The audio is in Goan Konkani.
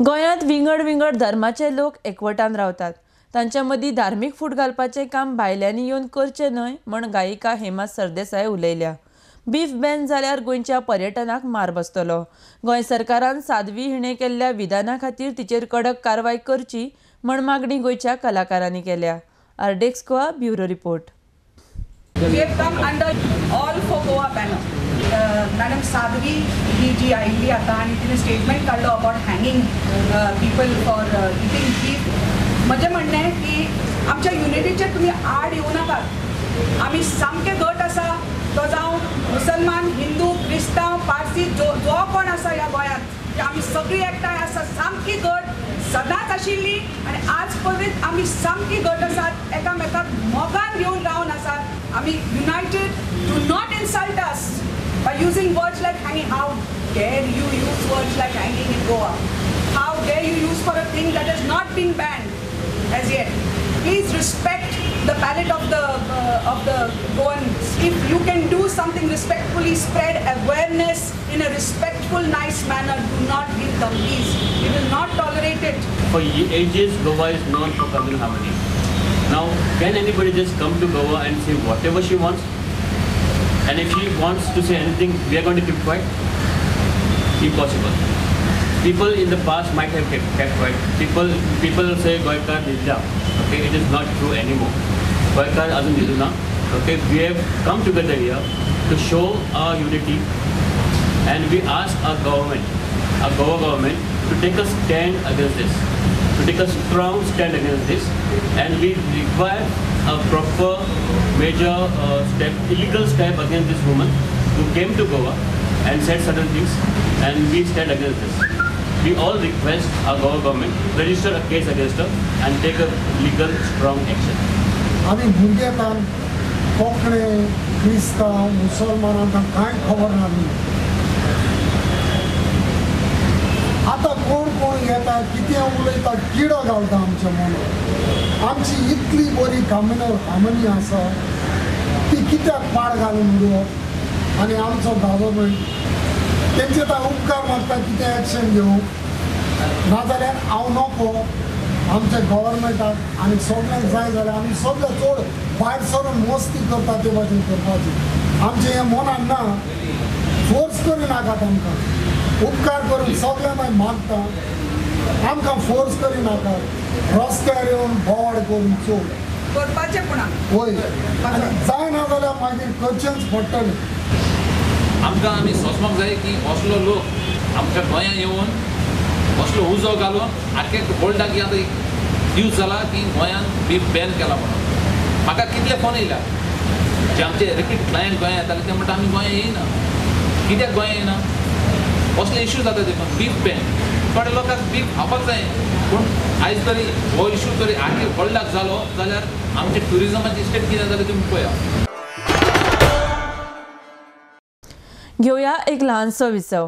गोंयांत विंगड विंगड धर्माचे लोक एकवटान रावतात. तांच्या मदीं धार्मीक फूट घालपाचें काम भायल्यांनी येवन करचें न्हय म्हण गायिका हेमा सरदेसाय उलयल्या. बीफ बॅन जाल्यार गोंयच्या पर्यटनाक मार बसतलो. गोंय सरकारान साध्वी हिणें केल्ल्या विधाना खातीर तिचेर कडक कारवाय करची म्हण मागणी गोंयच्या कलाकारांनी केल्या. आरडेक्स Goa, bureau report. We have come under All for Goa banner. Madam Sadhvi ही जी आयिल्ली आतां आनी तिणें स्टेटमेंट काडलो about hanging people for eating beef. म्हजें म्हणणें की आमच्या युनिटीचेर तुमी आड येवं नाकात. आमी सामके घट आसा, तो जावं मुसलमान, हिंदू, क्रिस्तांव, पारसी, जो जो कोण आसा ह्या गोंयांत, आमी सगळीं एकठांय आसा, सामकी घट सदांच आशिल्ली आनी आज पर्यंत आमी सामकी घट आसात, एकामेकाक मोगान घेवन रावन आसात. आमी united. Do not insult us by using words like hanging. How dare you use words like hanging in Goa? How dare you use for a thing that has not been banned as yet? Please respect the palate of the Goans. If you can do something respectfully, spread awareness in a respectful, nice manner. Do not give dhamkis. We will not tolerate it. For ages, Goa is known for communal harmony. Now, can anybody just come to Goa and say whatever she wants? And if she wants to say anything, we are going to keep quiet? Impossible. People in the past might have kept quiet. People say Goikar Nidla. Okay, it is not true anymore. Goikar Azun Niduna. Okay, we have come together here to show our unity, and we ask our government, our Goa government, to take a stand against this, to take a strong stand against this, and we require a proper major step, illegal step against this woman who came to Goa and said certain things, and we stand against this. We all request our Goa government register a case against her and take a legal strong action. आमी भुरगेपण कोंकणे, क्रिस्तांव, मुसलमान आमकां कांय खबर नासली. आतां कोण कोण येता, कितें उलयता, किडो घालता आमच्या मनाक. आमची इतली बरी कम्युनल हार्मनी आसा, ती कित्याक पाड घालून उडोवप? आनी आमचो गव्हर्मेंट तेंचे आतां उपकार मागता कितें एक्शन घेवंक, नाजाल्यार हांव नको आमच्या गव्हर्मेंटाक आनी सगल्यांक जाय जाल्यार आमी सगळे चड भायर सरून मस्ती करता ते भाशेन करपाची. आमचें हें मनान ना, फोर्स करी नाकात आमकां. उपकार करून सगळ्यांक मागीर मागता, आमकां फोर्स करी नाकात. रस्त्यार येवन बोवाळ करून चड करपाचें पूण वय आनी जायना जाल्यार मागीर करचेंच पडटलें. आमकां आमी सोंसपाक जाय की असलो लोक आमच्या गोंयांत येवन असलो उजो घालून आख्खे वर्ल्डाक आतां न्यूज जाला की गोंयांत बीफ बॅन केला म्हणून. म्हाका कितले फोन येयल्या जे आमचे रिपीट क्लायंट गोंयांत येताले, ते म्हणटा आमी गोंयांत येयना. कित्याक गोंयांत येयना? असले इश्यू जाता देखून बीफ बॅन. थोड्या लोकांक बीफ खावपाक जाय, पूण आयज तरी हो इश्यू तरी आख्खे वर्ल्डाक जालो जाल्यार आमचे ट्युरिजमाची स्टेट कितें जालें तुमी पळया. घेवया एक ल्हानसो विसव.